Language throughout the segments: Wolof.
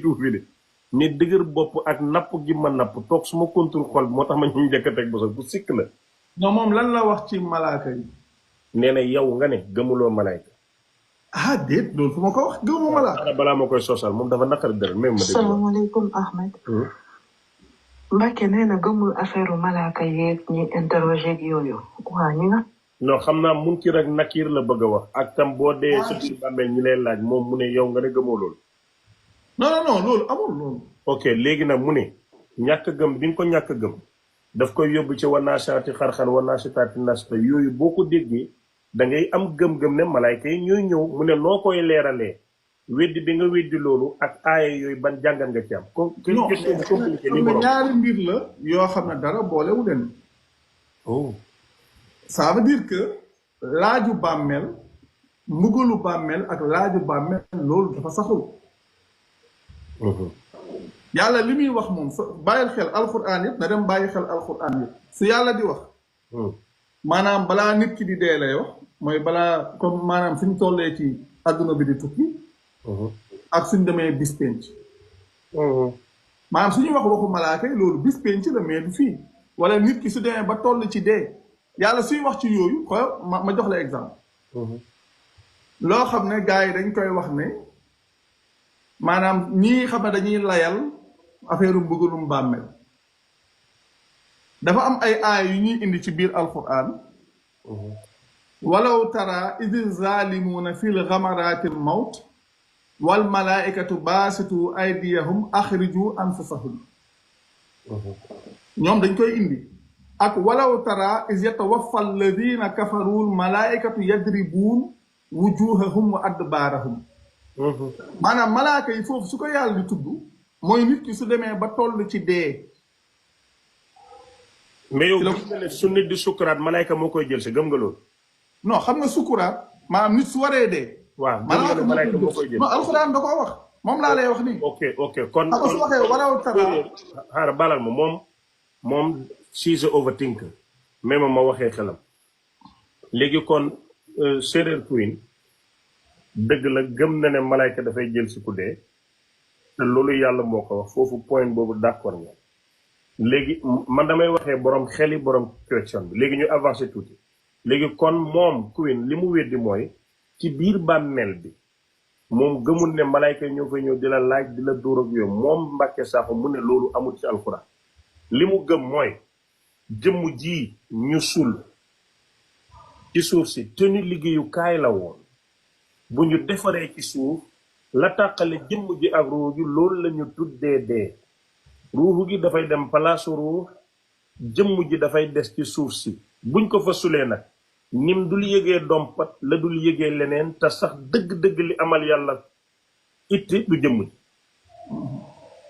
jiitu fi de ne dëgër bopp ak napp gi ma napp toog suma contrôle xol bi moo tax ma ñu njëkk a teg ba bu sikk la. non moom lan la wax ci malaaka yi. nee na yow nga ne gëmuloo malaayka. ah déet loolu fu ma ko wax gëmuma malaaka. balaa ma koy sosal moom dafa naqari dara même ma dégg. salaamaaleykum Ahmed. Mbacke nee na gëmul affaire malaaka yeeg ñi interroger ak yooyu waa ñi nga. non xam naa munkir ak nakir la bëgg a wax ak tam boo dee sëb si bàmmeel ñi lay laaj moom mu ne yow nga ne gëmoo loolu. non loolu amul loolu. ok léegi nag mu ne ñàkk gëm bi nga ko ñàkk gëm daf koy yóbbu ci wanaashaati xarxan wanaashaati nasta yooyu boo ko déggee da ngay am gëm-gëm ne malaayka yi ñooy ñëw mu ne noo koy leeralee weddi bi nga weddi loolu ak aaya yooyu ban jàngat nga ci am. non ñaari mbir la yoo xam ne dara boolewu leen. oh. ça veut dire que laaju bàmmeel mbugalu bàmmeel ak laaju bàmmeel loolu dafa saxul. yàlla li muy wax moom bàyyil xel alxuraan yëpp na dem bàyyi xel alxuraan yëpp su yàlla di wax. maanaam balaa nit ki di dee lay wax mooy balaa comme maanaam suñ tollee ci adduna bi di tukki. ak suñ demee bis penc. maanaam suñuy wax waxu malaaka yi loolu bis penc la mais du fii wala nit ki su demee ba toll ci dee yàlla suy wax ci yooyu xool ma jox la exemple. loo xam ne gars yi dañ koy wax ne maanaam ñii xam ne dañuy layal affaire mbugalum bàmmeel dafa am ay aay yu ñuy indi ci biir alquran. walaw tara idi zalimuuna fil gamaraati l mawt wal malaikatu baasitu aydiyahum axriju anfusahum ñoom dañ koy indi ak walaw tara is yatawaffa alladina kafaru l malaikatu yadribuun wujuhahum wa adbaarahum maanaam malaaka yi foofu su ko yàlla di tudd mooy nit ki su demee ba toll ci dee. mais yow gëm nga ne su nit di sukkuraat malaayka moo koy jël si gëm nga loolu. non xam nga sukkuraat maanaam nit su waree dee. waaw gëm nga ne malaayka moo koy jël non alxuraan da koo wax moom laa lay wax nii. ok kon xam nga su waxee waraw tara. xaaral balal ma moom she's a overthinker même ma waxee xelam léegi kon séeréer queen dëgg la gëm na ne malaayka dafay jël si ku dee te loolu yàlla moo ko wax foofu point boobu d'accord nga léegi man damay waxee borom xeli borom question bi léegi ñu avancé tuuti léegi kon moom queen li mu weddi mooy ci biir bàmmeel bi moom gëmul ne malaayka ñoo fay ñëw di la laaj di la dóor ak yooyu moom Mbàkke Sakho mu ne loolu amul ci alxuraan li mu gëm mooy jëmm ji ñu sul ci suuf si tenu liggéeyu kaay la woon bu ñu defaree ci suuf la tàqale jëmm ji ak ruuxu gi loolu la ñu tuddee dee ruuxu gi dafay dem palaasu ruux jëmm ji dafay des ci suuf si buñ ko fa sulee nag nim dul yëgee dompat la dul yëgee leneen te sax dëgg-dëgg li amal yàlla itti du jëmm ji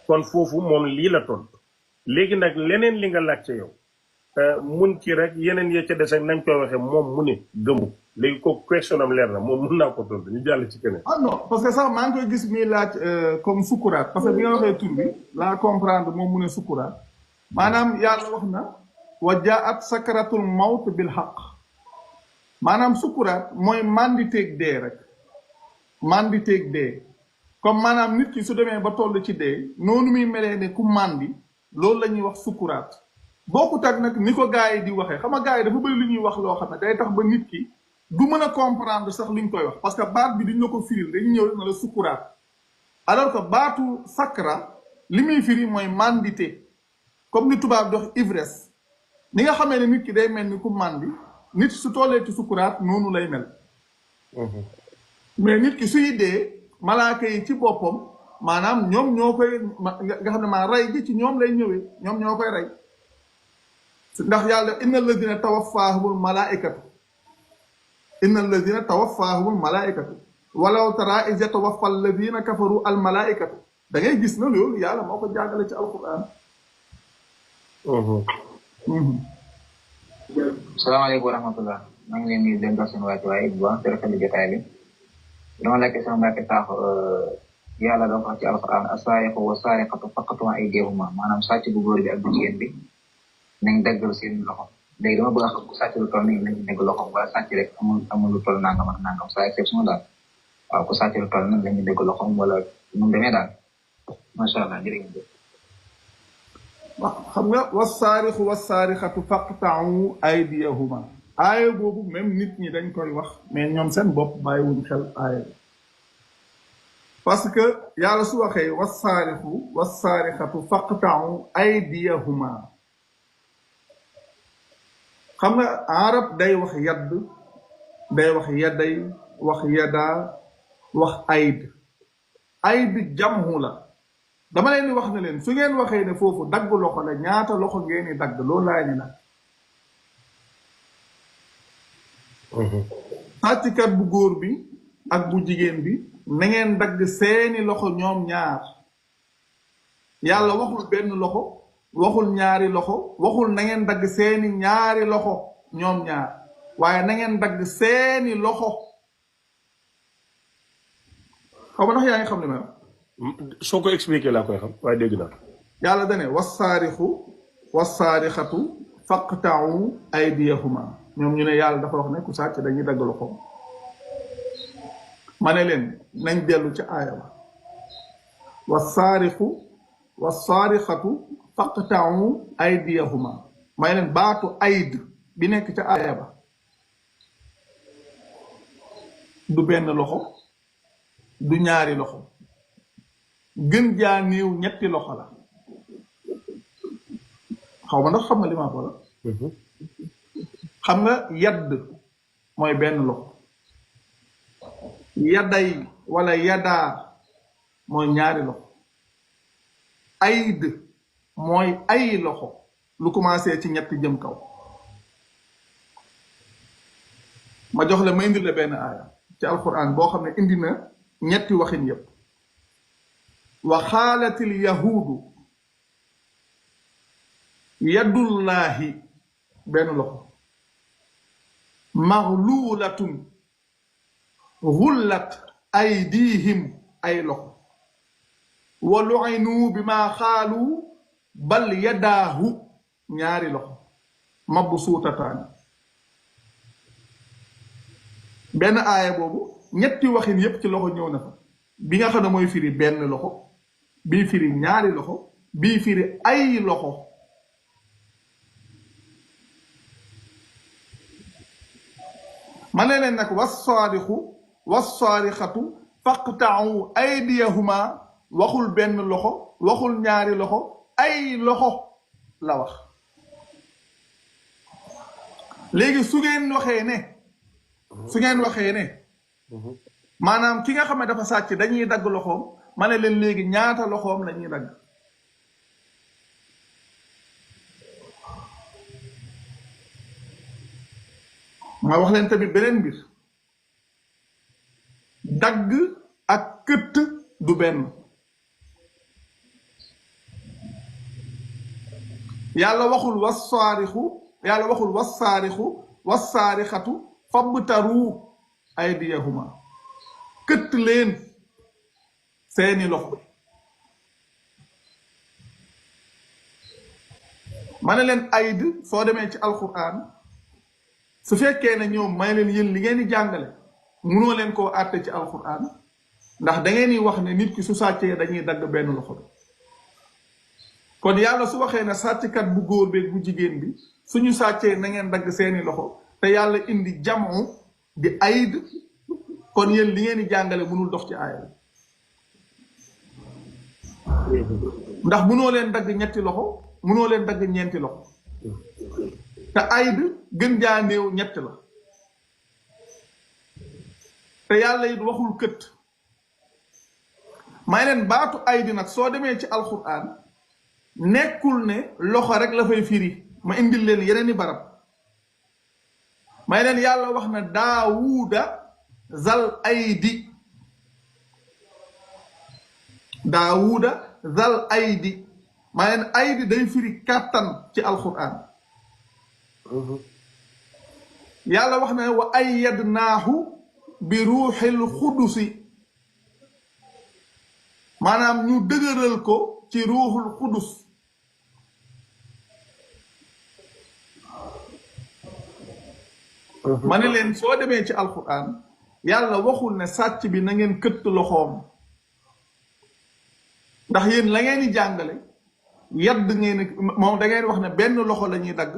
kon foofu moom lii la tontu léegi nag leneen li nga laajte yow mun ci rek yeneen ya ca des ak nañ koy waxee moom mu ne gëmu léegi ko question am leer na moom mun naa ko tontu ñu jàll ci keneen. ah non parce que sax maa ngi koy gis muy laaj comme sukkuraat parce que bi nga waxee tur bi laa comprendre moom mu ne sukkuraat maanaam yàlla wax na wa jaat sakaratul mawt bil xaq maanaam sukkuraat mooy manditeeg dee rek manditeeg dee comme maanaam nit ki su demee ba toll ci dee noonu muy melee ne ku mandi loolu la ñuy wax sukkuraat bokkut ak nag ni ko gars yi di waxee xam nga gars yi dafa bëri lu ñuy wax loo xam ne day tax ba nit ki du mën a comprendre sax li ñu koy wax parce que baat bi duñ la ko firil dañu ñëw rek na la sukkuraat alors que baatu sakra li muy firi mooy mandité comme ni tubaab dox ivresse ni nga xamee ne nit ki day mel ni ku mandi nit su tollee ci sukkuraat noonu lay mel mais nit ki suy dee malaaka yi ci boppam maanaam ñoom ñoo koy nga xam ne maa rey gi ci ñoom lay ñëwee ñoom ñoo koy rey ndax yàlla inna alladina tawaffahumul malaikatu inna alladina tawaffahumul malaikatu walaw tara iz yatawaffa alladina kafaru al malaikatu da ngay gis na loolu yàlla moo ko jàngale ci alquran. salaamaaleykum wa rahmatullah maa ngi leen di leen dox seen waay bu baax te rafetlu jotaay bi dama nekk sama Mbàkke Sakho yàlla dafa wax ci alquran as-saariqu wa saariqatu faqatu aydiyahuma maanaam sàcc bu góor bi ak bu jigéen bi nañ daggal seen loxo léegi dama bëgg a xam ku sàcc lu toll nii nañ dagg loxo wala sàcc rek amul lu toll nangam ak nangam saa exception daal waaw ku sàcc lu toll nag lañu dagg loxo wala nu mu demee daal. macha allah jërëjëf. xam nga wassaarixu wassaarixatu faqta'u aydiyahuma aaya boobu même nit ñi dañ koy wax mais ñoom seen bopp bàyyiwuñ xel aaya bi parce que yàlla su waxee wassaarixu wassaarixatu faqta'u aydiyahuma xam nga arab day wax yadd day wax yaday wax yadaa wax ayd jamhu la dama leen di wax ne leen su ngeen waxee ne foofu dagg loxo la ñaata loxo ngeen di dagg loolu laa ni nag sàcckat bu góor bi ak bu jigéen bi na ngeen dagg seeni loxo ñoom ñaar yàlla waxul benn loxo waxul ñaari loxo waxul na ngeen dagg seeni ñaari loxo ñoom ñaar waaye na ngeen dagg seeni loxo xaw ma ndax yaa ngi xam ne ma soo ko expliqué laa koy xam waaye dégg naa yàlla dane wassaarixu wassaarixatu faqta'u aydiyahuma ñoom ñu ne yàlla dafa wax ne ku sàcc dañuy dagg loxo ma ne leen nañ dellu ca aaya ba wassaarixu wassaarixatu faqta'u aydiyahuma may leen baatu ayd bi nekk ca aaya ba du benn loxo du ñaari loxo gën jaa néew ñetti loxo la xaw ma ndax xam nga li ma ko la xam nga yadd mooy benn loxo yaday wala yadaa mooy ñaari loxo ayd mooy ay loxo lu commencé ci ñetti jëm kaw ma jox la ma indi la benn aaya ci alquran boo xam ne indi na ñetti waxin yépp wa xaalatil yahuudu yadullahi benn loxo magluulatun gullat aydihim ay loxo wa lu'inu bima xaalu bal yadaahu ñaari loxo mabsuutataani benn aaya boobu ñetti waxin yépp ci loxo ñëw na fa bi nga xam ne mooy firi benn loxo bii firi ñaari loxo bii firi ay loxo ma ne leen nag wassaarixu wassaarixatu faqta'u aydiyahuma waxul benn loxo waxul ñaari loxo ay loxo la wax léegi su ngeen waxee ne maanaam ki nga xam ne dafa sàcc dañuy dagg loxoom ma ne leen léegi ñaata loxoom la ñuy dagg ma wax leen tamit beneen mbir dagg ak këtt du benn yàlla waxul wassaarixu wassaarixatu fabtaru aydiyahuma këtt leen seeni loxo ma ne leen ayd soo demee ci alquran su fekkee ne ñoom may leen yéen li ngeen di jàngale munoo leen koo àtte ci alquran ndax da ngeen di wax ne nit ki su sàccee dañuy dagg benn loxo bi kon yàlla su waxee ne sàcckat bu góor beeg bu jigéen bi suñu sàccee na ngeen dagg seeni loxo te yàlla indi jamu di ayd kon yéen li ngeen di jàngale mënul dox ci aaya ndax munoo leen dagg ñetti loxo munoo leen dagg ñeenti loxo te ayd gën jaa néew ñett la te yàlla it waxul kët may leen baatu ayd nag soo demee ci alquran nekkul ne loxo rek la fay firi ma indil leen yeneen i barab may leen yàlla wax na daawuda zal aydi daawuda zal aydi may leen aydi day firi kàttan ci alquran yàlla wax na wa ayyadnaahu bi ruuxil xudusi maanaam ñu dëgëral ko ci ruuxul xudus ma ne leen soo demee ci alquran yàlla waxul ne sàcc bi na ngeen këtt loxoom ndax yéen la ngeen di jàngale yadd ngeen moom da ngeen wax ne benn loxo la ñuy dagg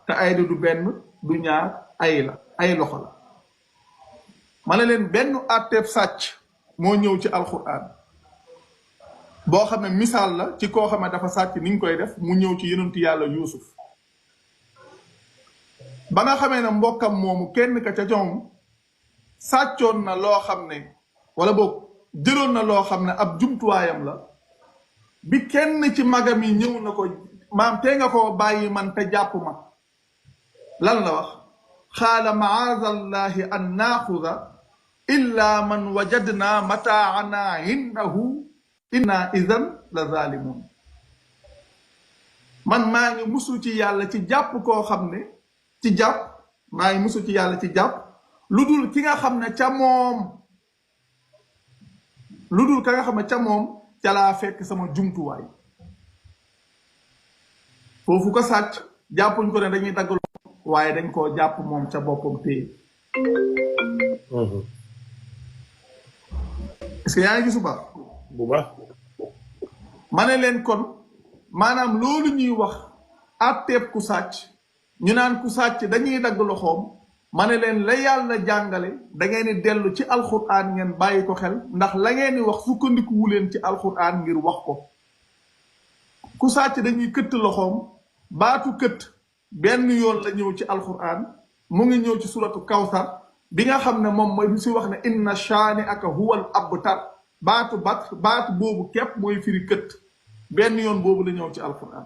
te ay du benn du ñaar ay loxo la ma ne leen benn àtteeb sàcc moo ñëw ci alquran boo xam ne misaal la ci koo xam ne dafa sàcc niñ koy def mu ñëw ci yonentu yàlla yuusuf ba nga xamee ne mbokkam moomu kenn ka ca ñoom sàccoon na loo xam ne wala boog jëloon na loo xam ne ab jumtuwaayam la bi kenn ci magam yi ñëw na ko maam tee nga ko bàyyi man te jàpp ma lan la wax xaala maazallahi an naaxuda illa man wajadna mataana indahu inna idan la zalimun man maa ngi musu ci yàlla ci jàpp koo xam ne ci jàpp maa ngi musu ci yàlla ci jàpp lu dul ki nga xam ne ca moom lu dul ka nga xam ne ca moom ca laa fekk sama jumtuwaay foofu ko sàcc jàppuñ ko ne dañuy dagg waaye dañ koo jàpp moom ca boppam téye est-ce que yaa ngi gisu baax bu baax ma ne leen kon maanaam loolu ñuy wax àtteeb ku sàcc ñu naan ku sàcc dañuy dagg loxoom ma ne leen la yàlla jàngale da ngeen di dellu ci alxuraan ngeen bàyyi ko xel ndax la ngeen di wax sukkandiku wu leen ci alxuraan ngir wax ko ku sàcc dañuy këtt loxoom baatu këtt benn yoon la ñëw ci alxuraan mu ngi ñëw ci suratu kawsar bi nga xam ne moom mooy si wax ne inna shaani aka huwal abtar baatu boobu képp mooy firi këtt benn yoon boobu la ñëw ci alxuraan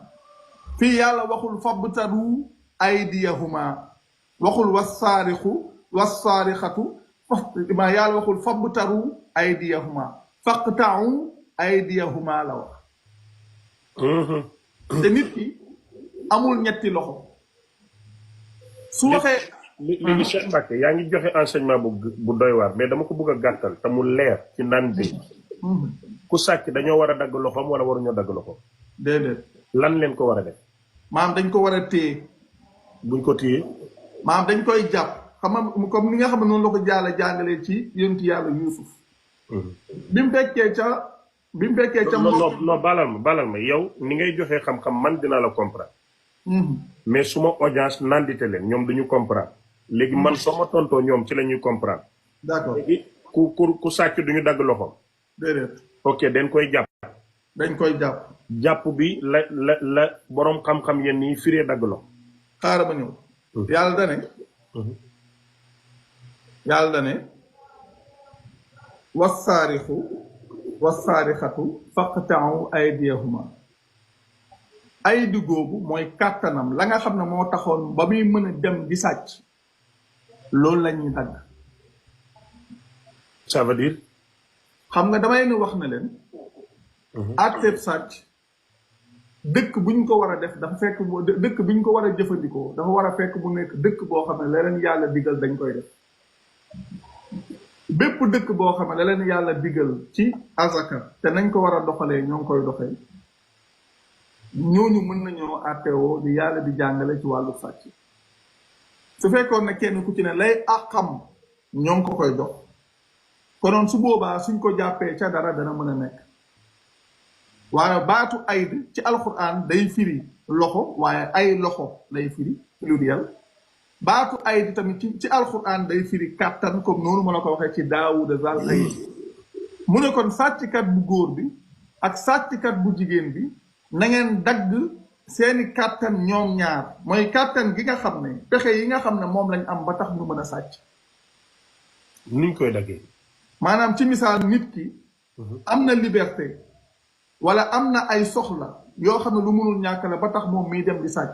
fii yàlla waxul fabtaru aydiyahuma waxul wassaarixatu ma yàlla waxul fabtaru aydiyahuma faqta'u aydiyahuma la wax te nit ki amul ñetti loxo su waxee léegi Cheikh Mbacke yaa ngi joxe enseignement bu doy waar mais dama ko bëgg a gàttal te mu leer ci naan bi ku sàcc dañoo war a dagg loxoom wala waruñoo dagg loxoom déedéet lan leen ko war a def maam dañ ko war a téye buñ ko téye maam dañ koy jàpp xam nga comme ni nga xam ne noonu la ko jàngalee ci yonent yàlla Yuusuf bi mu fekkee ca non balal ma yow ni ngay joxee xam-xam man dinaa la comprendre mais suma audience nandite leen ñoom duñu comprendre léegi man soo ma tontoo ñoom ci la ñuy comprendre d'accord léegi ku sàcc duñu dagg loxoom déedéet ok dañ koy jàpp jàpp bi la boroom xam-xam yenn yi firee dagg loxo xaaral ma ñëw yàlla dane wassaarixatu faqta'u aydiyahuma aydi googu mooy kàttanam la nga xam ne moo taxoon ba muy mën a dem di sàcc loolu la ñuy dagg ça veut dire xam nga dama leen wax na leen àtteeb sàcc dëkk buñ ko war a def dafa fekk dëkk biñ ko war a jëfandikoo dafa war a fekk bu nekk dëkk boo xam ne la leen yàlla digal dañ koy def bépp dëkk boo xam ne la leen yàlla digal ci azaka te nañ ko war a doxalee ñoo ngi koy doxee ñooñu mën nañoo àtteewoo di yàlla di jàngale ci wàllu sàcc su fekkoon ne kenn ku ci ne lay àqam ñoo ngi ko koy jox konoon su boobaa suñ ko jàppee ca dara dana mën a nekk waaye baatu ayd ci alquran day firi loxo waaye ay loxo lay firi pluriel baatu ayd tamit ci alquran day firi kàttan comme noonu ma la ko waxee ci daawuda zal ayd mu ne kon sàcckat bu góor bi ak sàcckat bu jigéen bi na ngeen dagg seeni kàttan ñoom ñaar mooy kàttan gi nga xam ne pexe yi nga xam ne moom lañ am ba tax ñu mën a sàcc nuñ koy daggee maanaam ci misaal nit ki am na liberté wala am na ay soxla yoo xam ne lu mënul ñàkk la ba tax moom miy dem di sàcc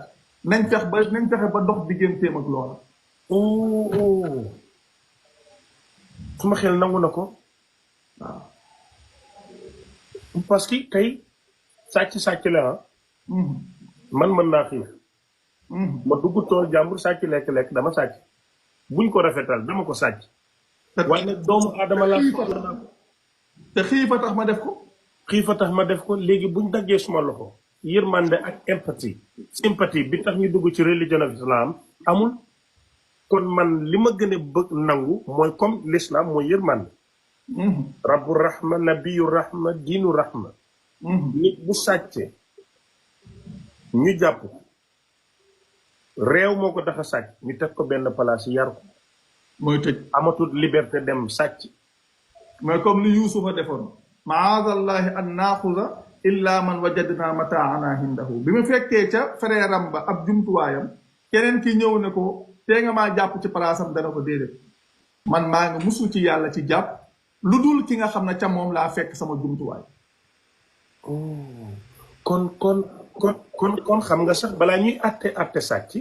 nañ fexe ba dox digganteem ak loola suma xel nangu na ko waaw parce que tey sàcc la man mën naa xiif ma dugg tool jàmbur sàcc lekk dama sàcc buñ ko rafetal dama ko sàcc waaye nag doomu aadama laa soxla naa ko te xiifa tax ma def ko xiifa tax ma def ko léegi buñ daggee suma loxo yërmande ak empathie sympathie bi tax ñu dugg ci religion of islam amul kon man li ma gën a bëgg nangu mooy comme l'islam mooy yërmande rabbu rahma nabiyu rahma diinu rahma. nit bu sàccee ñu jàpp réew moo ko tax a sàcc ñu teg ko benn place yar ko mooy tëj amatul liberté dem sàcc. mooy comme li Yuusufa defoon maadallahi an naaxuda illa man wajadna mataana hindahu bi mu fekkee ca frère am ba ab jumtuwaayam keneen ki ñëw ne ko tee nga maa jàpp ci palaasam dana ko déedéet man maa ngi musul ci yàlla ci jàpp lu dul ki nga xam ne ca moom laa fekk sama jumtuwaay. kon xam nga sax balaa ñuy atte sàcc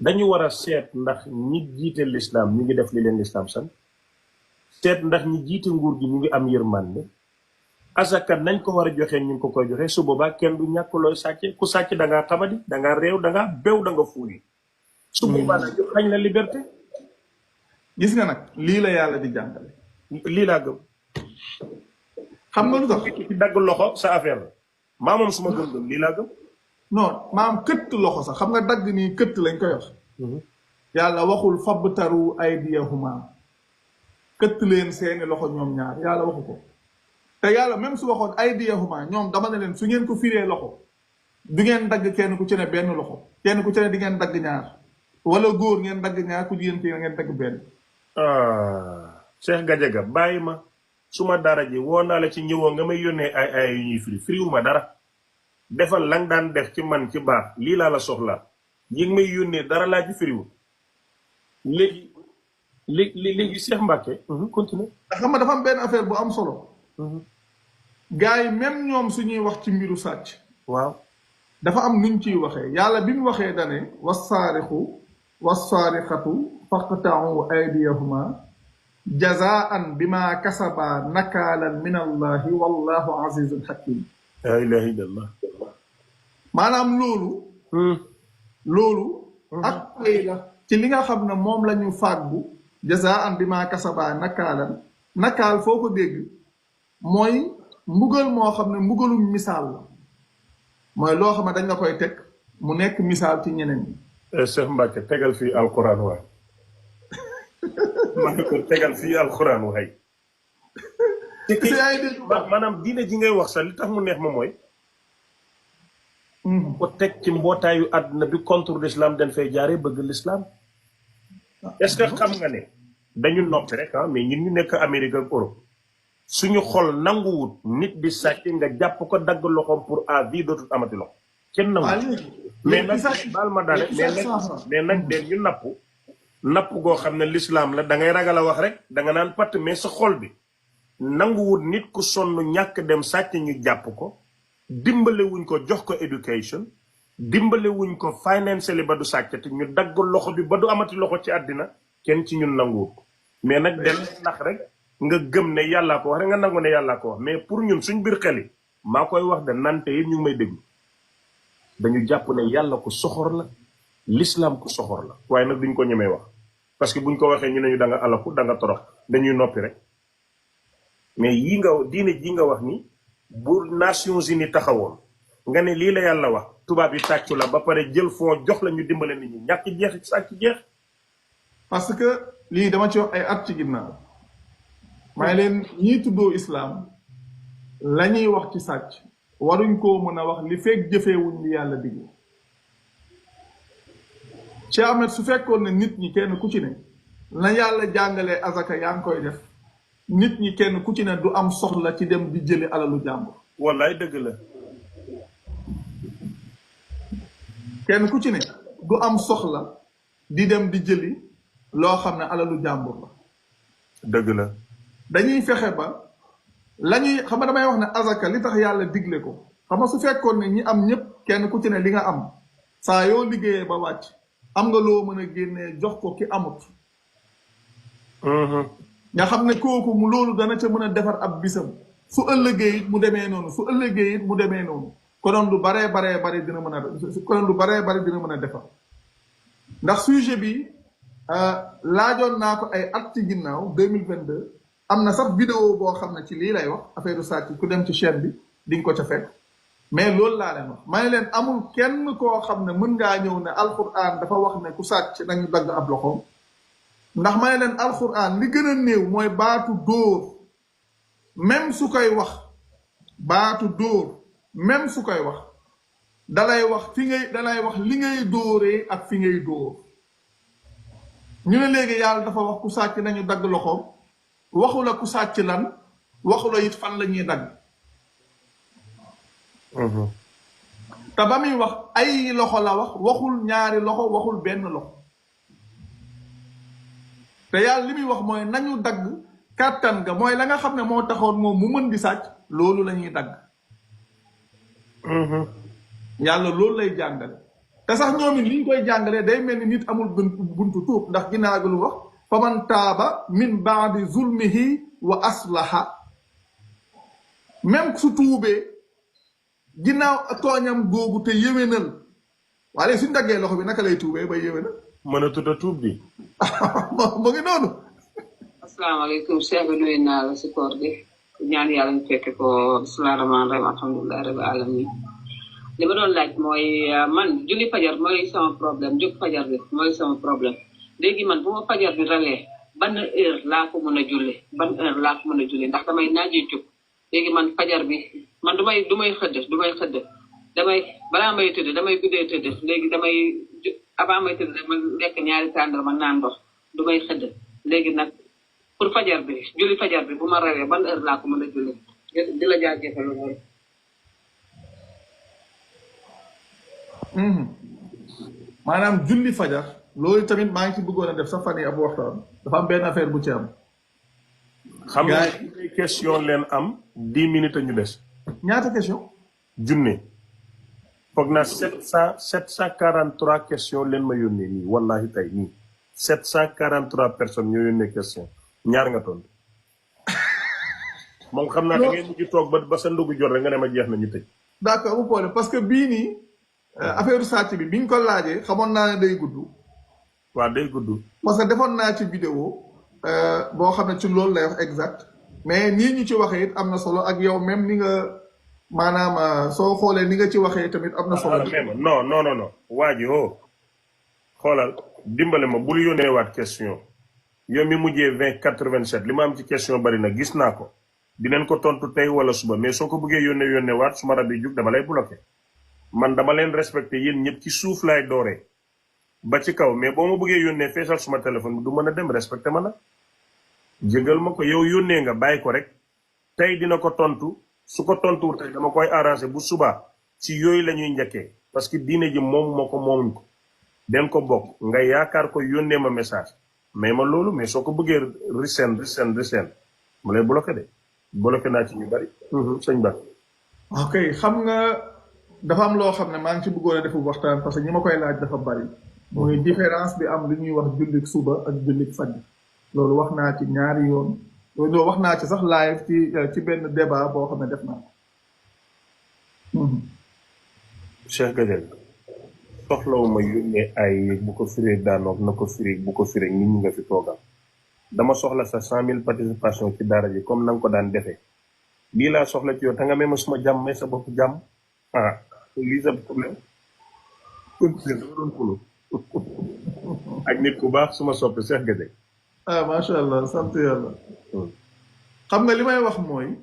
dañu war a seet ndax ñi jiite lislaam ñu ngi def li leen lislaam san seet ndax ñi jiite nguur gi ñu ngi am yërmande asaka nañ ko war a joxe ñu ngi ko koy joxe su boobaa kenn du ñàkk looy sàcce ku sàcc da ngaa xamadi da ngaa réew da ngaa bew da nga fuuyi su boobaa nag xañ la liberté. gis nga nag lii la yàlla di jàngale. lii laa gëm. xam nga lu tax ci dagg loxo sa affaire la maa moom suma gëm-gëm lii laa gëm. non maam këtt loxo sax xam nga dagg nii këtt lañ koy wax. yàlla waxul fabtaru aydiyahuma këtt leen seeni loxo ñoom ñaar yàlla waxu ko. te yàlla même su waxoon aydiyahuma ñoom dama ne leen su ngeen ko firee loxo du ngeen dagg kenn ku ci ne benn loxo kenn ku ci ne di ngeen dagg ñaar wala góor ngeen dagg ñaar ku jigéen ki ngeen dagg benn. Cheikh Gadiaga bàyyi ma suma dara ji woo naa la ci ñëwoo nga may yónnee ay yu ñuy firiwuma dara defal lang daan def ci man ci baax lii laa la soxla yi nga may yónnee dara laa ci firiwu léegi Cheikh Mbacke continue. xam nga dafa am benn affaire bu am solo. gars yi même ñoom suñuy wax ci mbiru sàcc. waaw dafa am nuñ ciy waxee yàlla bi mu waxee dane wassaarixu wassaarixatu faqta'u aydiyahuma jazaan bima kasaba nakaalan min allahi wallahu azizun hakim. la ilaha illallah. maanaam loolu ak pay la ci li nga xam ne moom la ñu fàggu jazaan bima kasaba nakaalan nakaal foo ko dégg mooy mbugal moo xam ne mbugalum misaal la mooy loo xam ne dañ la koy teg mu nekk misaal ci ñeneen ñi. Cheikh Mbacke tegal fii alquran waay ma ne ko tegal fii alquran waay. maanaam diine ji ngay wax sax li tax mu neex ma mooy. ko teg ci mbootaayu àdduna bi contre l'islam dañ fay jaaree bëgg l'islam. est-ce que xam nga ne dañu noppi rek mais ñun ñu nekk Amérique ak Europe suñu xol nanguwut nit di sàcc nga jàpp ko dagg loxoom pour à vie dootul amati loxo. kenn nangu mais nag baal ma daane mais nag den ñu napp goo xam ne l'islam la da ngay ragal a wax rek da nga naan patt mais sa xol bi nanguwut nit ku sonn ñàkk dem sàcc ñu jàpp ko dimbale wuñ ko jox ko éducation dimbale wuñ ko financially ba du sàcc te ñu dagg loxo bi ba du amati loxo ci àddina kenn ci ñun nanguwut mais nag den nax rek nga gëm ne yàllaa ko wax rek nga nangu ne yàllaa ko wax mais pour ñun suñ biir xel yi maa koy wax de nante yi ñu ngi may déglu dañu jàpp ne yàlla ko soxor la l'islam ko soxor la waaye nag duñ ko ñemee wax parce que buñ ko waxee ñu ne ñu da nga alaku da nga torox dañuy noppi rek mais yii nga diine ji nga wax ni bu Nations Unies taxawoon nga ne lii la yàlla wax tubaab yi tàccu la ba pare jël fond jox la ñu dimbale nit ñi ñàkk jeex sàcc jeex. parce que lii dama ci wax ay at ci ginnaaw may leen ñii tuddoo islam la ñuy wax ci sàcc waruñ koo mën a wax li fekk jëfeewuñ li yàlla digg Cheikh Ahmed su fekkoon ne nit ñi kenn ku ci ne na yàlla jàngalee azaka yaa ngi koy def nit ñi kenn ku ci ne du am soxla ci dem di jëli alalu jàmbur. wallaay dëgg la. kenn ku ci ne du am soxla di dem di jëli loo xam ne alalu jàmbur la. dëgg la. dañuy fexe ba la ñuy xam nga damay wax ne azaka li tax yàlla digle ko xam nga su fekkoon ne ñi am ñëpp kenn ku ci ne li nga am saa yoo liggéeyee ba wàcc am nga loo mën a génnee jox ko ki amut. nga xam ne kooku mu loolu dana ca mën a defar ab bisam su ëllëgee it mu demee noonu su ëllëgee it mu demee noonu konoon lu baree bari dina mën a konoon lu baree bari dina mën a defar ndax sujet bi laajoon naa ko ay at ci ginnaaw 2022 am na sax vidéo boo xam ne ci lii lay wax affaire sàcc ku dem ci chaîne bi di nga ko ca fekk mais loolu laa leen wax ma ne leen amul kenn koo xam ne mën ngaa ñëw ne alquran dafa wax ne ku sàcc nañu dagg ab loxoom ndax ma ne leen alquran li gën a néew mooy baatu dóor même su koy wax baatu dóor même su koy wax dalay wax dalay wax li ngay dóoree ak fi ngay dóor ñu ne léegi yàlla dafa wax ku sàcc nañu dagg loxoom waxu la ku sàcc lan waxu la it fan la ñuy dagg te ba muy wax ay loxo la wax waxul ñaari loxo waxul benn loxo te yàlla li muy wax mooy nañu dagg kàttan ga mooy la nga xam ne moo taxoon moom mu mën di sàcc loolu la ñuy dagg yàlla loolu lay jàngale te sax ñoom it li ñu koy jàngalee day mel ni nit amul buntu tuub ndax ginnaaw gi lu wax fa man taaba min baadi zulmihi wa aslaha même su tuubee ginnaaw tooñam googu te yéwénal waaye suñ daggee loxo bi naka lay tuubee ba yéwénal mën a tudd tuub bi mu ngi noonu asalaamaaleykum Cheikh bi nuyu naa la si koor gi ñaan yàlla ñu fekke ko bismillahi rahmaani rahim alhamdulillahi rabbil alamin li ma doon laaj mooy man julli fajar mooy sama problème jóg fajar bi mooy sama problème léegi man bu ma fajar bi ralee ban heure laa ko mën a julli ndax damay naajee jóg léegi man fajar bi man du may xëdd damay balaa may tëdd damay guddee tëdd léegi avant may tëdd dama lekk ñaari tàndar ma naan ndox du may xëdd léegi nag pour fajar bi julli fajar bi bu ma rawee ban heure laa ko mën a julli di la jaajëfal loolu maanaam julli fajar loolu tamit maa ngi ci bëggoon a def sa fan yi ab waxtaan dafa am benn affaire bu ci am xam nga ay question leen am 10 minutes ñu des ñaata question junne foog naa 743 question leen ma yónnee nii wallahi tey nii 743 personnes ñoo yónnee question ñaar nga tontu moom xam naa da ngeen mujj toog ba sa ndugu jot rek nga ne ma jeex na ñu tëj d'accord bu problème parce que bii nii affaire sàcc bi biñ ko laajee xamoon naa ne day gudd waaw day gudd parce que defoon naa ci vidéo boo xam ne ci loolu lay wax exact mais nii ñu ci waxee it am na solo ak yow même ni nga maanaam soo xoolee ni nga ci waxee tamit am na solo non waa ji xoolal dimbale ma bul yónnee waat question yow mi mujjee 2087 li ma am ci question bari na gis naa ko dinañ ko tontu tey wala suba mais soo ko bëggee yónnee waat su ma rab yi jug dama lay bloqué man dama leen respecté yéen ñëpp ci suuf laay dooree ba ci kaw mais boo ma bëggee yónnee feesal suma téléphone bi du mën a dem respecté ma nag jégal ma ko yow yónnee nga bàyyi ko rek tey dina ko tontu su ko tontuwul tey dama koy arrangé bu subaa ci yooyu la ñuy njëkkee parce que diine ji moom moo ko moomuñ ko den ko bokk nga yaakaar ko yónnee ma message mais ma loolu mais soo ko bëggee riseen mu lay bloqué de bloqué naa ci ñu bari sëñ Ba ok xam nga dafa am loo xam ne maa ngi ci bëggoon a defu waxtaan parce que ñi ma koy laaj dafa bari muy différence bi am li ñuy wax jullik suba ak jullik fajar loolu wax naa ci ñaari yoon loolu wax naa ci sax live ci benn débat boo xam ne def naa ko Cheikh Gadiel soxlawuma yónnee ay bu ko firee daanoog na ko firee bu ko firee nit ñi nga fi toogal dama soxla sa 100 000 participation ci daara ji comme na nga ko daan defee lii laa soxla ci yow te nga may ma suma jàmm may sa bopp jàmm lii sa problème continuer dama doon xuloo ak nit ku baax suma soppi Cheikh Gadiel macha allah sant yàlla xam nga li may wax mooy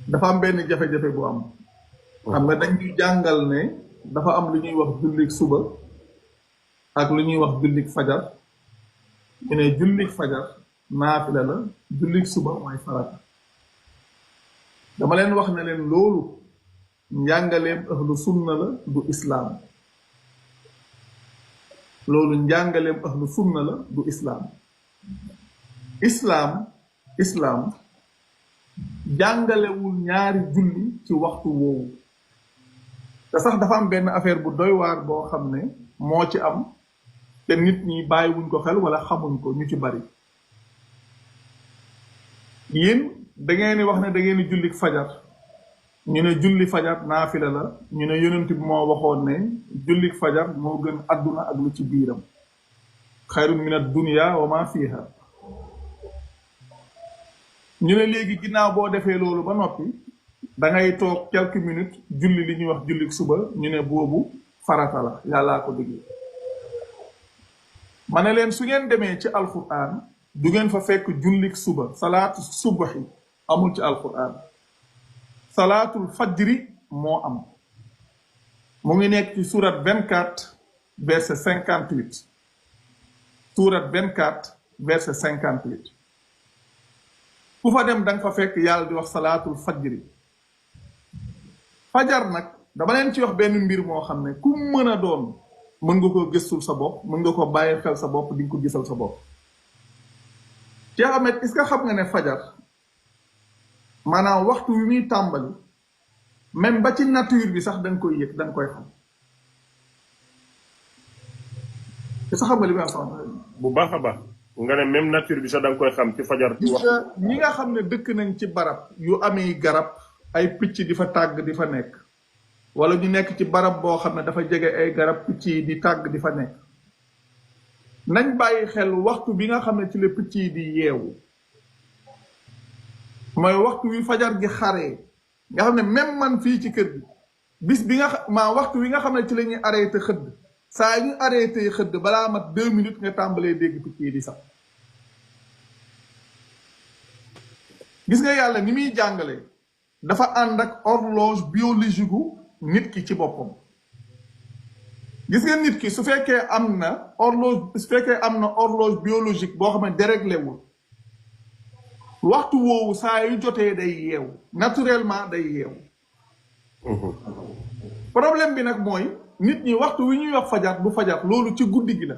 dafa am benn jafe-jafe bu am xam nga dañ ñu jàngal ne dafa am lu ñuy wax jullik suba ak lu ñuy wax jullik fajar ñu ne jullik fajar naafila la jullik suba mooy farata dama leen wax ne leen loolu njàngaleem ahlu sunna la du islaam loolu njàngaleem ahlu sunna la du islaam islaam jàngalewul ñaari julli ci waxtu woowu te sax dafa am benn affaire bu doy waar boo xam ne moo ci am te nit ñi bàyyiwuñ ko xel wala xamuñ ko ñu ci bari yéen da ngeen di wax ne da ngeen di julli fajar ñu ne julli fajar naafila la ñu ne yonent bi moo waxoon ne julli fajar moo gën àdduna ak lu ci biiram xayrun min ad-dunya wa ma fiha ñu ne léegi ginnaaw boo defee loolu ba noppi da ngay toog quelques minutes julli li ñuy wax julli suba ñu ne boobu farata la yàllaa ko digle ma ne leen su ngeen demee ci alquran du ngeen fa fekk jullik suba salaatu subaxi amul ci alquran salaatul fajri moo am mu ngi nekk ci surat 24 verset 58 surat 24 verset 58 ku fa dem danga fa fekk yàlla di wax salaatul fajri fajar nag dama leen ci wax benn mbir moo xam ne ku mën a doon mën nga ko gëstul sa bopp mën nga ko bàyyi xel sa bopp di nga ko gisal sa bopp Cheikh Ahmed est-ce que xam nga ne fajar maanaam waxtu wi muy tàmbali même ba ci nature bi sax da nga koy yëg da nga koy xam te sax xam nga li may wax bu baax a baax nga ne même nature bi sax da nga koy xam ci fajar ci wax ñi nga xam ne dëkk nañ ci barab yu amee garab ay picc di fa tàgg di fa nekk wala ñu nekk ci barab boo xam ne dafa jege ay garab picc yi di tàgg di fa nekk nañ bàyyi xel waxtu bi nga xam ne ci la picc yi di yeewu mooy waxtu wi fajar gi xaree nga xam ne même man fii ci kër gi bis bi nga waxtu wi nga xam ne ci la ñuy arrêté xëdd saa ñu arrêté xëdd balaa mat 2 minutes nga tàmbalee dégg picc yi di sax gis nga yàlla ni muy jàngale dafa ànd ak horloge biologique gu nit ki ci boppam gis nga nit ki su fekkee am na horloge biologique boo xam ne déréglé wul waxtu woowu saa yu jotee day yeewu naturellement day yeewu problème bi nag mooy nit ñi waxtu wi ñuy wax fajar du fajar loolu ci guddi gi la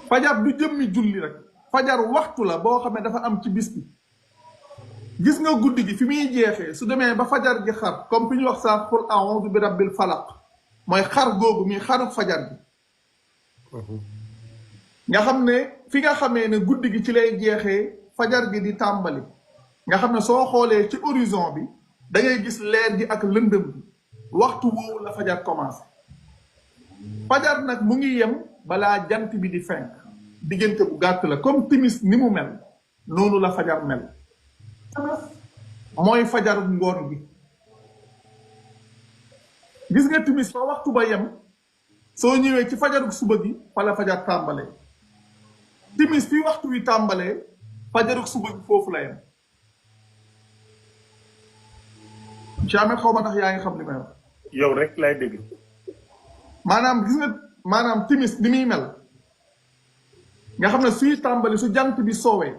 fajar du jëmmi julli rek fajar waxtu la boo xam ne dafa am ci bis bi gis nga guddi gi fi muy jeexee su demee ba fajar gi xar comme fi ñu wax saa qul a'udhu bi rabbil falaq mooy xar googu muy xaru fajar gi nga xam ne fi nga xamee ne guddi gi ci lay jeexee fajar gi di tàmbali nga xam ne soo xoolee ci horizon bi da ngay gis leer gi ak lëndëm bi waxtu woowu la fajar commencé fajar nag mu ngi yem balaa jant bi di fenk diggante bu gàtt la comme timis ni mu mel noonu la fajar mel mooy fajaru ngoon gi gis nga timis fa waxtu ba yem soo ñëwee ci fajaru suba gi fa la fajar tàmbalee timis fi waxtu wi tàmbalee fajaru suba gi foofu la yem jamais xaw ma ndax yaa ngi xam li may wax yow rek lay dégg maanaam gis nga maanaam timis ni muy mel nga xam ne suy tàmbali su jant bi soowee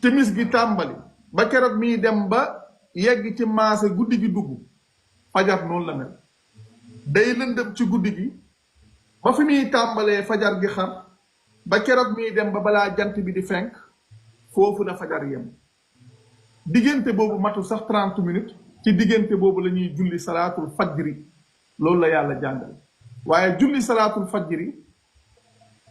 timis gi tàmbali ba keroog miy dem ba yegg ci maase guddi gi dugg fajar noonu la mel day lëndëm ci guddi gi ba fi muy tàmbalee fajar gi xar ba keroog miy dem ba balaa jant bi di fenk foofu la fajar yem diggante boobu matul sax 30 minutes ci diggante boobu la ñuy julli salaatul fajri loolu la yàlla jàngal waaye julli salaatul fajri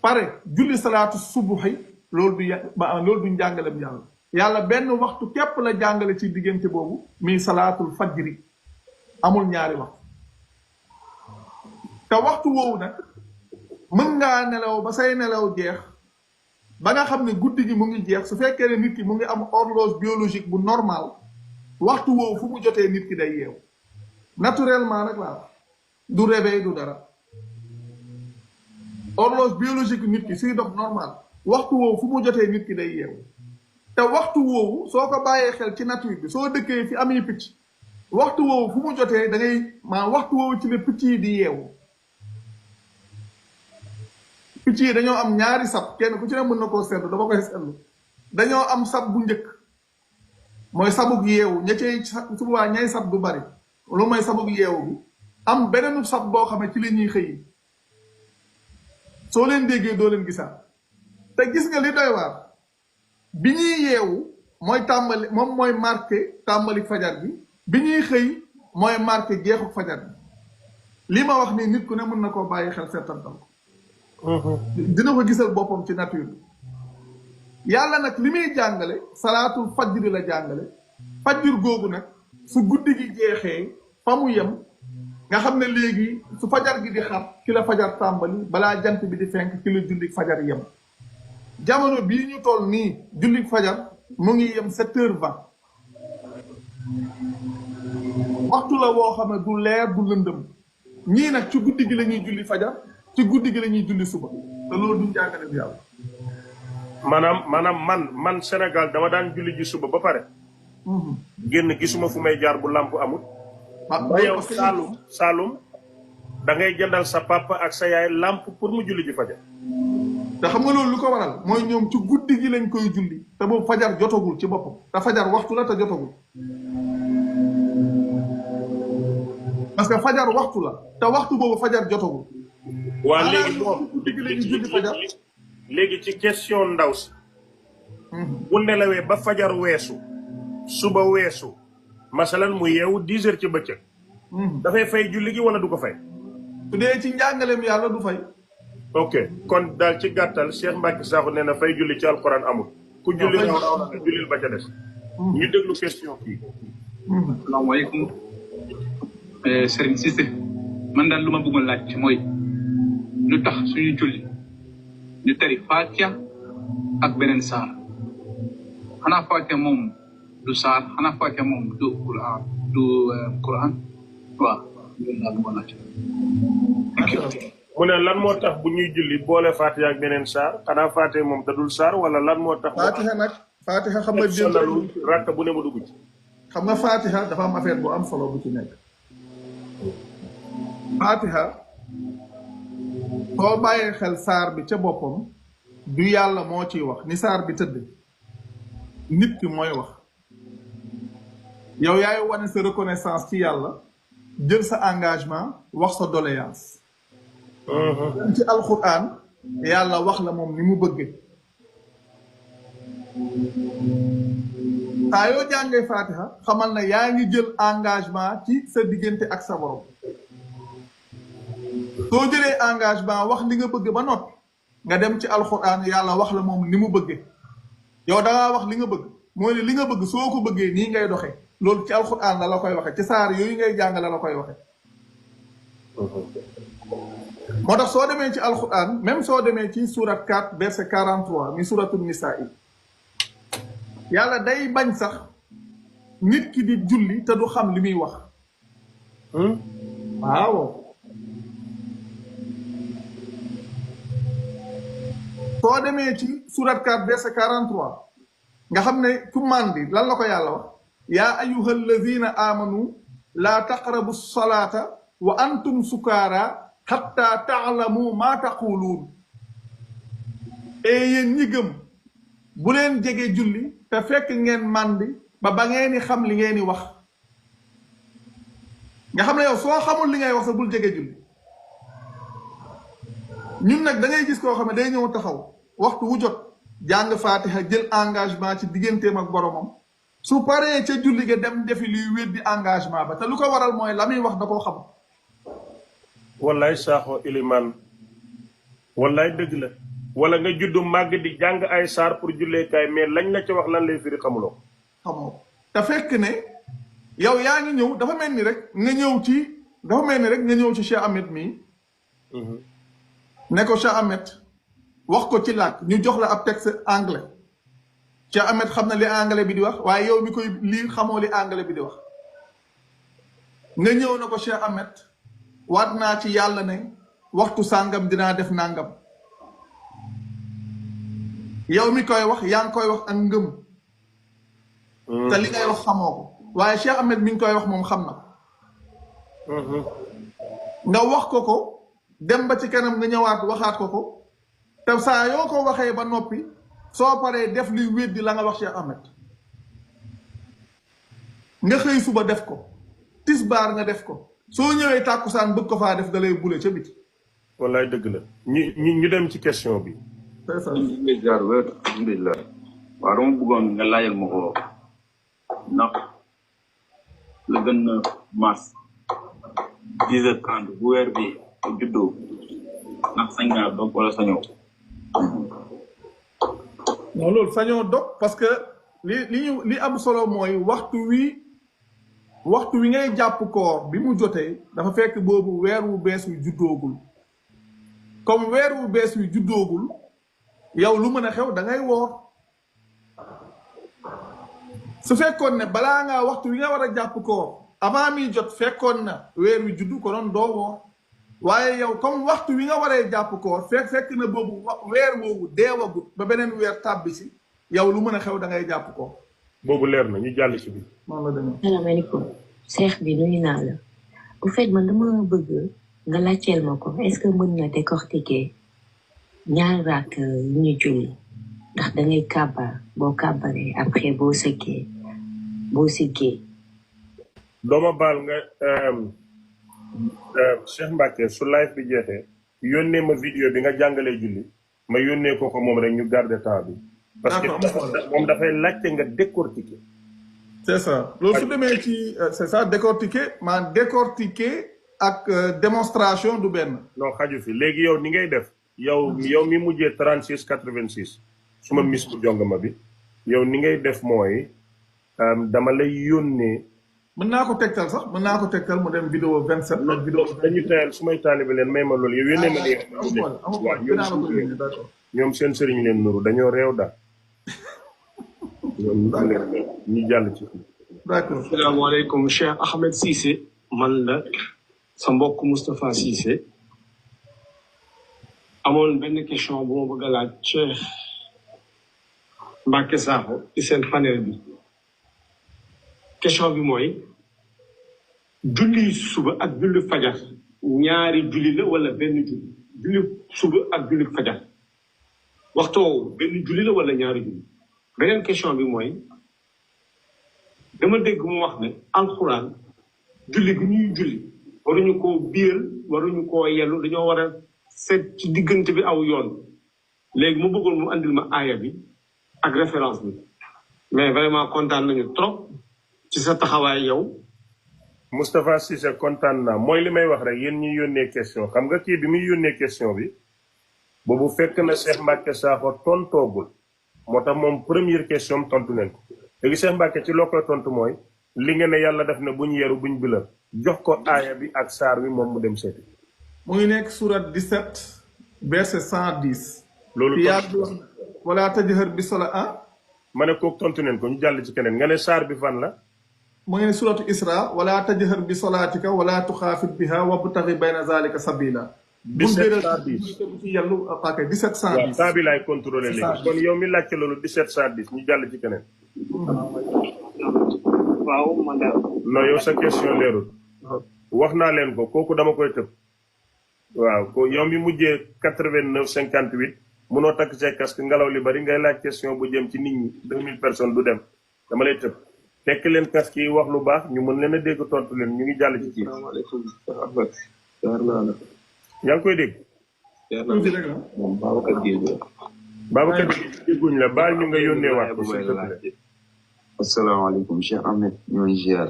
pare julli salaatu subuhi loolu du njàngalem yàlla yàlla benn waxtu képp la jàngale ci diggante boobu muy salaatul fajri amul ñaari waxtu te waxtu woowu nag mën ngaa nelaw ba say nelaw jeex ba nga xam ne guddi gi mu ngi jeex su fekkee ne nit ki mu ngi am horloge biologique bu normal waxtu woowu fu mu jotee nit ki day yeewu naturellement nag laa du réveil du dara horloge biologique nit ki suy dox normal waxtu woowu fu mu jotee nit ki day yeewu te waxtu woowu soo ko bàyyee xel ci nature bi soo dëkkee fi amee picc waxtu woowu fu mu jotee da ngay waxtu woowu ci la picc yi di yeewu picc yi dañoo am ñaari sab kenn ku ci ne mën na koo seetlu dama koy seetlu dañoo am sab bu njëkk mooy sabug yeewu ña cay subaa ñay sab du bari lu mooy sabug yeewu bi am beneenu sab boo xam ne ci la ñuy xëyi soo leen déggee doo leen gisaat te gis nga li doy waar bi ñuy yeewu mooy tàmbali moom mooy marqué tàmbali fajar bi bi ñuy xëy mooy marqué jeexu fajar bi li ma wax nii nit ku ne mën na koo bàyyi xel seetantal ko dina ko gisal boppam ci nature bi yàlla nag li muy jàngale salaatul fajri la jàngale fajr googu nag su guddi gi jeexee fa mu yem nga xam ne léegi su fajar gi di xar ki la fajar tàmbali balaa jant bi di fenk ki la julli fajar yem jamono bii ñu toll nii julli fajar mu ngi yem 7h20 waxtu la woo xam ne du leer du lëndëm ñii nag ci guddi gi la ñuy julli fajar ci guddi gi la ñuy julli suba te loolu duñ jàngale bi yàlla. maanaam man Sénégal dama daan julli ji suba ba pare. génn gisuma fu may jaar bu làmp amul. ba yow Saalum da ngay jëndal sa papa ak sa yaay làmp pour mu julli ji fajar. te xam nga loolu lu ko waral mooy ñoom ci guddi gi lañ koy julli te boobu fajar jotagul ci boppam te fajar waxtu la te jotagul. parce que fajar waxtu la te waxtu boobu fajar jotagul. waa léegi guddi gi lañuy julli fajar. léegi ci question ndaw si. bu nelawee ba fajar weesu. suba weesu. masalan mu yeewu 10 heures ci bëccëg. dafay fay julli gi wala du ko fay. su dee ci njàngaleem yàlla du fay. ok kon daal ci gàttal Cheikh Mbacke Sakho nee na fay julli ci alquran amul. ku julli raw na jullil ba ca des. ñu déglu question kii. asalaamaaleykum Serigne Cissé man daal lu ma bëggoon laaj mooy lu tax suñu julli ñu tari Fatiha ak beneen saar xanaa Fatiha moom du saar xanaa Fatiha moom du Quran waaw loolu daal bëggoon laaj. mu ne lan moo tax bu ñuy julli boole Fatiha ak beneen saar xanaa Fatiha moom dadul saar wala lan moo tax. Fatiha xam nga sonalu rakk bu ne ma dugg ci. xam nga Fatiha dafa am affaire bu am solo bu ci nekk. Fatiha soo bàyyee xel saar bi ca boppam du yàlla moo ciy wax ni saar bi tëdd nit ki mooy wax yow yaay wane sa reconnaissance ci yàlla jël sa engagement wax sa doléance. ci alquran yàlla wax la moom ni mu bëggee. saa yoo jàngee Fatiha xamal na yaa ngi jël engagement ci sa diggante ak sa borom. soo jëlee engagement wax li nga bëgg ba noppi nga dem ci alquran yàlla wax la moom ni mu bëggee. yow da ngaa wax li nga bëgg mooy li nga bëgg soo ko bëggee nii ngay doxee loolu ci alquran la koy waxee ci saar yooyu ngay jàng la koy waxee. moo tax soo demee ci alquran même soo demee ci surat 4 verset 43 mi suratul nisaa yàlla day bañ sax nit ki di julli te du xam li muy wax. waaw. soo demee ci surat 4 verset 43 nga xam ne ku mandi lan la ko yàlla wax. yaa ayyuha alladina amanu laa taqrabu salaata wa antum sukaara hatta taalamu maa taquluun. et yéen ñi gëm bu leen jege julli te fekk ngeen màndi ba ngeen di xam li ngeen di wax. nga xam ne yow soo xamul li ngay wax sa bul jege julli. ñun nag da ngay gis koo xam ne day ñëw taxaw waxtu wu jot jàng Fatiha jël engagement ci digganteem ak boromam su paree ca julli ga dem defi luy weddi engagement ba te lu ko waral mooy la muy wax da koo xam. wallaay Sakho iliman wallaay dëgg la wala nga juddu màgg di jàng ay saar pour julleekaay mais lañ la ca wax lan lay firi xamuloo. xamoo te fekk ne yow yaa ngi ñëw dafa mel ni rek nga ñëw ci Cheikh Ahmed mii. ne ko Cheikh Ahmed wax ko ci làkk ñu jox la ab texte anglais Cheikh Ahmed xam na li anglais bi di wax waaye yow mi koy lii xamoo li anglais bi di wax nga ñëw na ko Cheikh Ahmed waat naa ci yàlla ne waxtu sàngam dinaa def nàngam yow mi koy wax yaa ngi koy wax ak ngëm te li ngay wax xamoo ko waaye Cheikh Ahmed mi ngi koy wax moom xam na ko nga wax ko dem ba ci kanam nga ñëwaat waxaat ko te saa yoo ko waxee ba noppi soo paree def luy weddi la nga wax Cheikh Ahmed nga xëy suba def ko tisbaar nga def ko soo ñëwee tàkkusaan bëgg ko faa def da lay bule ca biti. wallaay dëgg la ñu dem ci question bi. alhamdulilah waaw dama bëggoon nga laajal ma ko ndax le 29 mars 10h30 bu weer bi juddoo ndax sañ naa dog wala sañoo. non loolu sañoo dog parce que li am solo mooy waxtu wi ngay jàpp koor bi mu jotee dafa fekk boobu weer wu bees wi juddoogul comme weer wu bees wi juddoogul yow lu mën a xew da ngay woor su fekkoon ne balaa ngaa waxtu wi nga war a jàpp koor avant mi jot fekkoon na weer wi juddu ko noon doo woor waaye yow comme waxtu wi nga waree jàpp koor fekk na boobu weer woowu deewagut ba beneen weer tàbbi si yow lu mën a xew da ngay jàpp koor. boobu leer na ñu jàll ci bi. noonu la demee. salaamaaleykum Cheikh bi nuyu naa la. bu fait man dama bëgg nga laajteel ma ko est-ce que mën nga décortiquer ñaari rakk yu ñu julli ndax da ngay kàbbar boo kàbbaree après boo siggee. dooma baal nga Cheikh Mbacke su live bi jeexee yónnee ma vidéo bi nga jàngalee julli ma yónnee ko moom rek ñu garder temps bi. parce que moom dafay laajte nga décortiquer. c'est ça loolu su demee ci c'est ça décortiquer ak démonstration du benn. non xaju fi léegi yow ni ngay def yow mi mujjee 36 86 su ma mis bu jongama bi yow ni ngay def mooy dama lay yónnee. mën naa ko tegtal sax mën naa ko tegtal mu dem vidéo 27. ak vidéo dañu tayal su may taalibe leen may ma loolu yow yónnee ma léegi. ñoom seen sëriñ leen nuru dañoo réew daal. ñu jàll ci. d'accord. asalaamaaleykum Cheikh Ahmed Cissé man la sa mbokk Moustapha Cissé amoon benn question bu ma bëgg a laaj Cheikh Mbacke Sakho ci seen panel bi question bi mooy julli suba ak julli fajar ñaari julli la wala benn julli suba ak julli fajar waxtoo benn julli la wala ñaari julli beneen question bi mooy dama dégg mu wax ne alxuraan julli gi ñuy julli waruñu koo biiral waruñu koo yellu dañoo war a seet ci diggante bi aw yoon léegi mu bëggoon mu andil ma aaya bi ak référence bi mais vraiment kontaan nañu trop ci sa taxawaay yow. Moustapha Cissé kontaan naa mooy li may wax rek yéen ñi yónnee question xam nga kii bi muy yónnee question bi boobu fekk na Cheikh Mbacke Sakho tontoogul moo tax moom première question tontu nañ ko léegi Cheikh Mbacke ci loo koy tontu mooy li nga ne yàlla def na buñ yeru buñ bila jox ko aaya bi ak saar wi moom mu dem seeti. mu ngi nekk surat 17 verset 110. loolu yaa bi wax wala tajhar bi sola ma ne kooku tontu nañ ko ñu jàll ci keneen nga ne saar bi fan la. mu ngi ne suratu Isra wala tajhar bi solaatika wala tuxaafit biha wabtaghi bayna zalika sabila. 1710 ci yàllu ok 1710. waaw saa bi laay contrôlé léegi kon yow mi laajte loolu 1710 ñu jàll ci keneen. waaw man daal. non yow sa question leerul. wax naa leen ko kooku dama koy tëb. waaw ko yow mi mujjee 89 58 munoo takk say casque ngelaw li bari ngay laaj question bu jëm ci nit ñi 2000 personnes du dem dama lay tëb. tekk leen casque yi wax lu baax ñu mën leen a dégg tontu leen ñu ngi jàll ci kii. asalaamaaleykum Ahmed. jaar naa la. yaa ngi koy dégg. jaar naa la moom Babacar Guèye. Babacar Guèye dégguñ la baal ñu nga yónnee waat ko s'il te plaît. asalaamaaleykum Cheikh Ahmed ñooy ziar.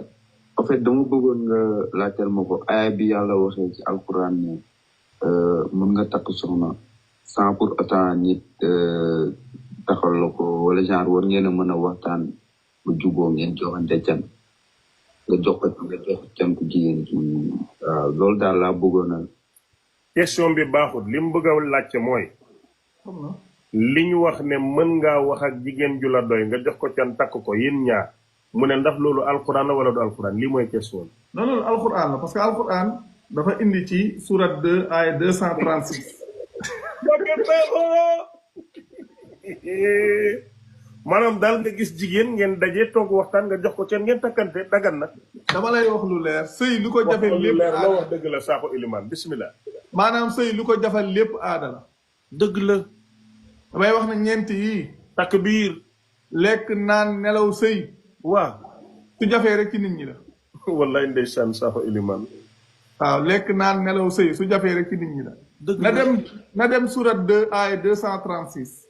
en fait dama bëggoon nga laajteel ma ko aaya bi yàlla waxee ci alquran ne mën nga takk soxna sans pour autant nit taxal la ko wala genre war ngeen a mën a waxtaan bu juboo ngeen joxante can nga jox ko nga jox can ku jigéen ki waaw loolu daal laa bëggoon a. question bi baaxut li mu bëgg a laajte mooy. li ñu wax ne mën ngaa wax ak jigéen ju la doy nga jox ko can takk ko yéen ñaar mu ne ndax loolu alquran la wala du alquran lii mooy question. non non alquran la parce que alquran dafa indi ci surat 2 ay 236. maanaam daal nga gis jigéen ngeen daje toog waxtaan nga jox ko can ngeen takkante dagan na. dama lay wax lu leer sëy lu ko jafeel lépp la wax dëgg la Sakho Elimane bismillah. maanaam sëy lu ko jafeel lépp aada la. dëgg la. damay wax ne ñeent yii. takk biir. lekk naan nelaw sëy. waaw. su jafee rek ci nit ñi la. wallaay ndeysaan Sakho Elimane. waaw lekk naan nelaw sëy su jafee rek ci nit ñi la. na dem surat 2 ay 236.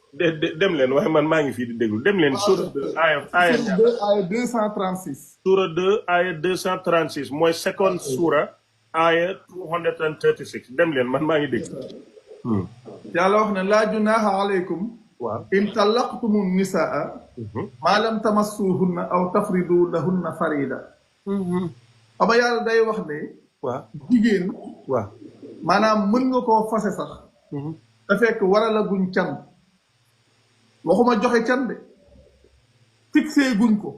dem leen waaye man maa ngi fii di déglu dem leen surat 2 ay 236. surat 2 ay 236 mooy second suura aya 236 dem leen man maa ngi dégg. yàlla wax ne laa junaaha aleykum. waaw in talaqtumu nisaa. maa lam tamassuhunna aw tafridu lahunna farida. ama yàlla day wax ne. waaw jigéen. waaw maanaam mën nga koo fase sax. te fekk waral a guñ can. waxuma joxe can de. fixé guñ ko.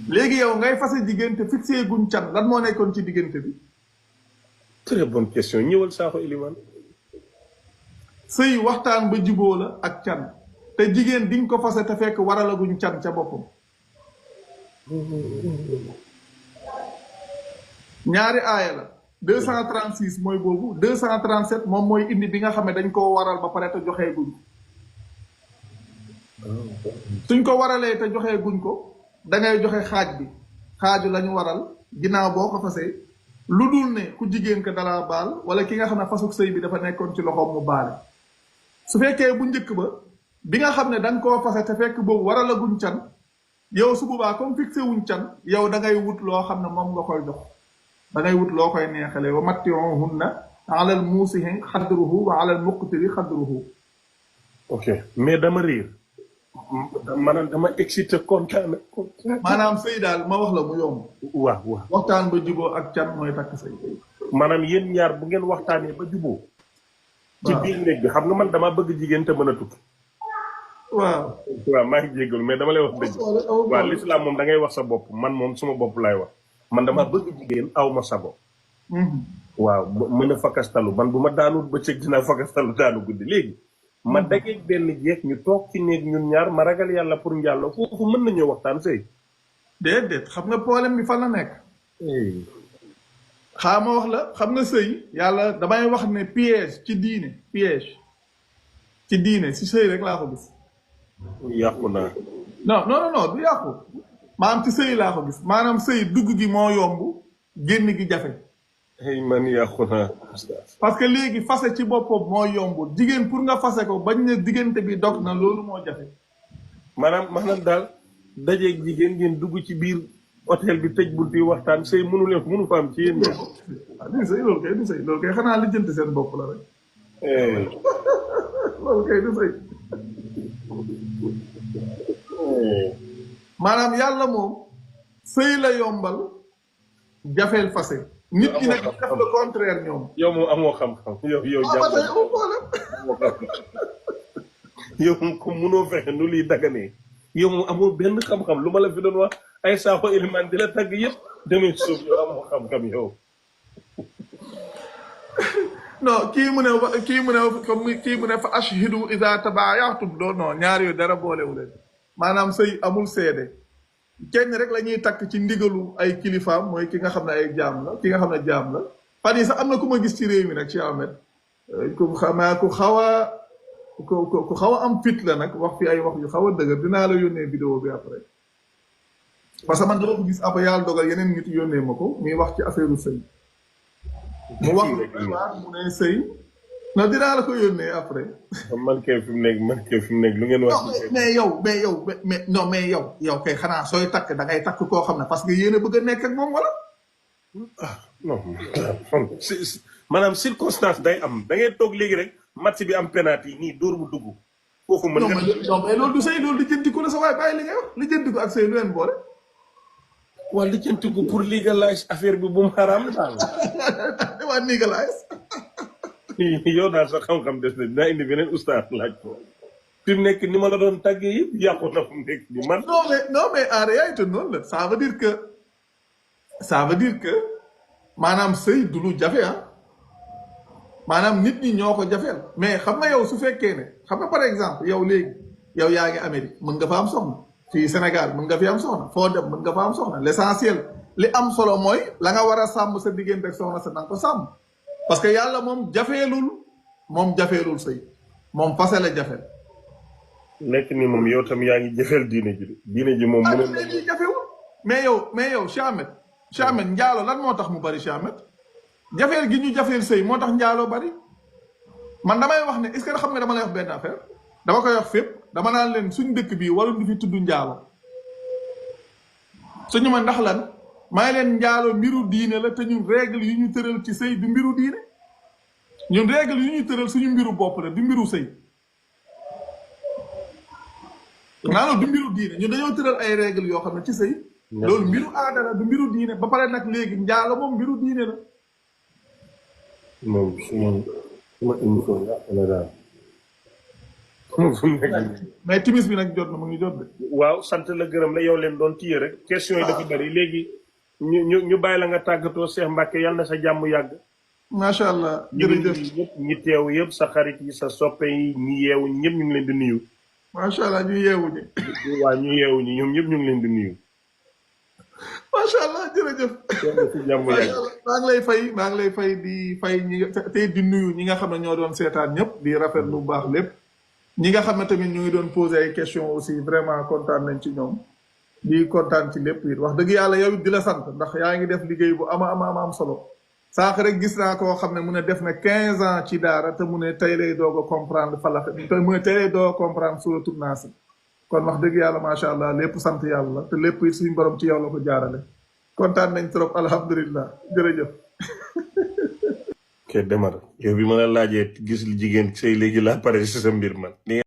léegi yow ngay fase jigéen te fixé guñ can lan moo nekkoon ci diggante bi. très bonne question ñëwal Sakho Elimane. sëy waxtaan ba juboo la ak can te jigéen diñ ko fase te fekk waralaguñ can ca boppam. ñaari aaya la 236 mooy boobu 237 moom mooy indi bi nga xam ne dañ koo waral ba pare te joxee guñ ko. suñ ko waralee te joxee guñ ko dangay joxe xaaj bi xaaju lañu waral ginnaaw boo ko fasee lu dul ne ku jigéen ko dalaa baal wala ki nga xam ne fasuk sëy bi dafa nekkoon ci loxoom mu baale. su fekkee bu njëkk ba bi nga xam ne da nga koo fase te fekk boobu waralaguñ can yow su boobaa comme fixé wuñ can yow da ngay wut loo xam ne moom nga koy jox da ngay wut loo koy neexale wa matti'uhunna alal muusihi xadruhu wa alal muqtiri xadruhu. ok mais dama riir maanaam dama excité kontaan. maanaam sëy daal ma wax la mu yomb. waaw waxtaan ba juboo ak can mooy takk sëy. maanaam yéen ñaar bu ngeen waxtaanee ba juboo. ci biir néeg bi xam nga man dama bëgg jigéen te mën a tukki. waaw maa ngi jéggalu mais dama lay wax dëgg. waaw l'islam moom da ngay wax sa bopp man moom suma bopp laay wax man dama bëgg jigéen aw ma sago. waaw mën a fakastalu man bu ma daanul bëccëg dinaa fakastalu daanu guddi léegi. ma dajeeg benn jeeg ñu toog ci néeg ñun ñaar ma ragal yàlla pour njàllo foofu mën nañoo waxtaan sëy. déedéet xam nga problème bi fan la nekk. xaa ma wax la xam nga sëy yàlla damay wax ne piège ci diine piège ci diine si sëy rek laa ko gis. yàqu naa. non du yàqu maanaam ci sëy laa ko gis maanaam sëy dugg gi moo yomb génn gi jafe. hey man yàqu naa. parce que léegi fase ci boppam moo yomb jigéen pour nga fase ko bañ ne diggante bi dog na loolu moo jafe. maanaam daal dajeeg jigéen ngeen dugg ci biir hôtel bi tëj bunti waxtaan sëy mënu fa am ci yéen ñaar. du sëy loolu kay xanaa lijjanti seen bopp la rek. loolu kay du sëy. maanaam yàlla moom sëy la yombal jafeel fase. nit ñi nag def le contraire ñoom. yow moom amoo xam-xam yow yow moom comme mënoo fexe nu liy daganee yow moom amoo benn xam-xam lu ma la fi doon wax ay Sakho Elimane di la tagg yëpp demee suuf yow amoo xam-xam yow. non kii mu ne fa ashhidu ida tabaayaatum doo non ñaar yooyu dara boolewu leen maanaam sëy amul seede kenn rek la ñuy takk ci ndigalu ay kilifaam mooy ki nga xam ne ay jaam la ki nga xam ne jaam la fan yi sax am na ku ma gis ci réew mi nag ci Ahmed ku xaw a am fit la nag wax fi ay wax yu xaw a dëgër dinaa la yónnee vidéo bi après parce que man dama ko gis après yàlla dogal yeneen nit yónnee ma ko muy wax ci affaire sëy mu wax mu ne sëy non dinaa la ko yónnee après. man kay fi mu nekk lu ngeen wax. mais yow kay xanaa sooy takk da ngay takk koo xam ne parce que yéen a bëgg a nekk ak moom wala. non maanaam circonstance day am da ngay toog léegi rek match bi am penalty nii dóor bu dugg. foofu mën nga non mais loolu du sëy loolu lijjanti ko la sa waay bàyyi li ngay wax lijjanti ko ak sëy lu leen boole. waa lijjanti ko pour légaliser affaire bi bu mu xaraam daal. waa légaliser. yow daal sa xam-xam des na dinaa indi beneen ustaas laaj ko fi mu nekk ni ma la doon tàggee yëpp yàqu na fu mu nekk ni man. non mais en réalité noonu la ça veut dire que maanaam sëy du lu jafe ah maanaam nit ñi ñoo ko jafeel mais xam nga yow su fekkee ne xam nga par exemple yow léegi yow yaa ngi Amérique mën nga fa am soxna fii Sénégal mën nga fi am soxna foo dem mën nga fa am soxna l'essentiel li am solo mooy la nga war a sàmm sa diggante ak soxna sa danga ko sàmm. parce que yàlla moom jafeelul sëy moom fase la jafeel. nekk ni moom yow tam yaa ngi jafeel diine ji moom. mënoon na jafewul mais yow Cheikh Ahmed njaalo lan moo tax mu bari Cheikh Ahmed jafeel gi ñu jafeel sëy moo tax njaaloo bari man damay wax ne est-ce que xam nga dama lay wax benn affaire dama koy wax fépp dama naan leen suñ dëkk bii waruñu fi tudd njaalo suñu ma ndax lan. may leen njaalo mbiru diine la te ñun règle yu ñu tëral ci sëy du mbiru diine ñun règle yu ñu tëral suñu mbiru bopp la du mbiru sëy du mbiru diine ñun dañoo tëral ay règle yoo xam ne ci sëy loolu mbiru aada la du mbiru diine ba pare nag léegi njaalo moom mbiru diine la moom suma émission la daal mais timis bi nag jot na mu ngi jot de waaw sant la gërëm la yow leen doon téye rek question yi dafa bari léegi ñu bàyyi la nga tàggatoo Cheikh Mbacke yal na sa jàmm yàgg macha allah ñu ngi jërëjëf nuyu ñëpp ñi teew yëpp sa xarit yi sa soppe yi ñi yeewu ñëpp ñu ngi leen di nuyu. macha allah ñu yeewu ñi waa ñu yeewu ñi ñoom ñëpp ñu ngi leen di nuyu. macha allah jërëjëf. ci jàmm macha yàgg. allah maa ngi lay fay di fay tey di nuyu ñi nga xam ne ñoo doon seetaan ñëpp di rafet lu baax lépp. ñi nga xam ne tamit ñu ngi doon poser ay questions aussi vraiment kontaan nañ ci ñoom. di kontaan ci lépp it wax dëgg yàlla yow it di la sant ndax yaa ngi def liggéey bu am solo. saax rek gis naa koo xam ne mu ne def na 15 ans ci daara te mu ne tey lay doog a comprendre falax te mu ne tey lay doog a comprendre suratul naas kon wax dëgg yàlla macha allah lépp sant yàlla te lépp it suñu borom ci yow la ko jaarale kontaan nañ trop alhamdulilah jërëjëf. ok demal yow bi ma la laajee gis jigéen sëy léegi laa pare si sa mbir man.